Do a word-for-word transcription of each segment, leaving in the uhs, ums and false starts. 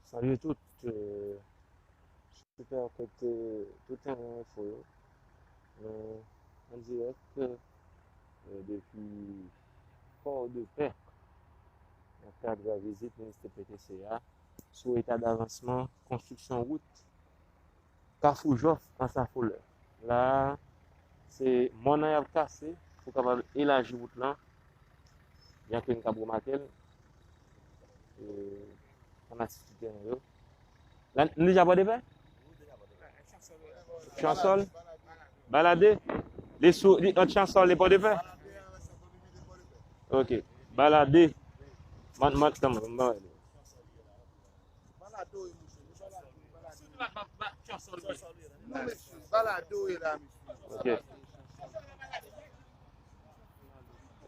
Salye tout, euh, Super Kote, tout teren enfo yo. Nou an dirèk, euh, depi Pòdepè, nan kad vizit Ministè P T C a sou eta davansman konstriksyon wout Kafou Jòf Anse à Fleurs. La a, se mòn nan y ap kase pou kapab elaji wout lan, byenke n kab remake l, e, fanatik ki gen yo. La, nou deja Pòdepè? Chansòl? Balade? Li sou, li ant Chansòl e Pòdepè? Ok. Balade. Man, man, tanm, man, man. Balado ye, mesye. Balado. Non, mesye, balado ye la, mesye. Ok.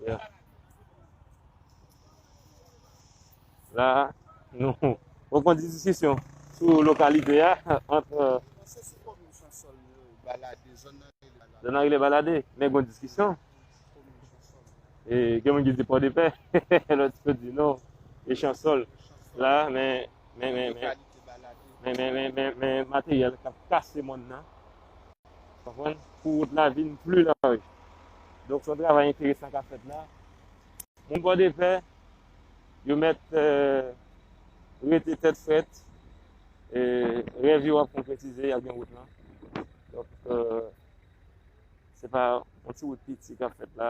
Yeah. La, nou poko gen diskisyon sou lokalite a ant, euh, Zòn nan rele Balade, men gen diskisyon. E gen moun ki di Pòdepè, lòt yo di non, e Chansòl. La, men, men, men, men, men, men, men, men, men materyèl k ap kase mòn nan. Konprann? Pou wout la vin pli laj. Donk, se yon travay enteresan k ap fèt la. Moun Pòdepè, yo mèt, euh, rete tèt frèt. E rèv yo ap konkretize, y ap gen wout lan. Donk, euh, se pa yon ti wout piti k ap fèt la.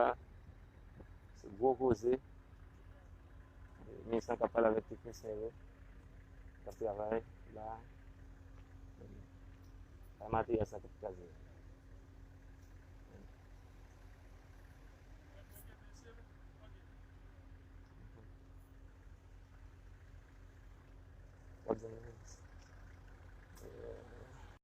Se gwo koze. Minis lan k ap pale avèk teknisyen yo k ap travay la. Sa materyèl sa k ap kraze. W ap jwenn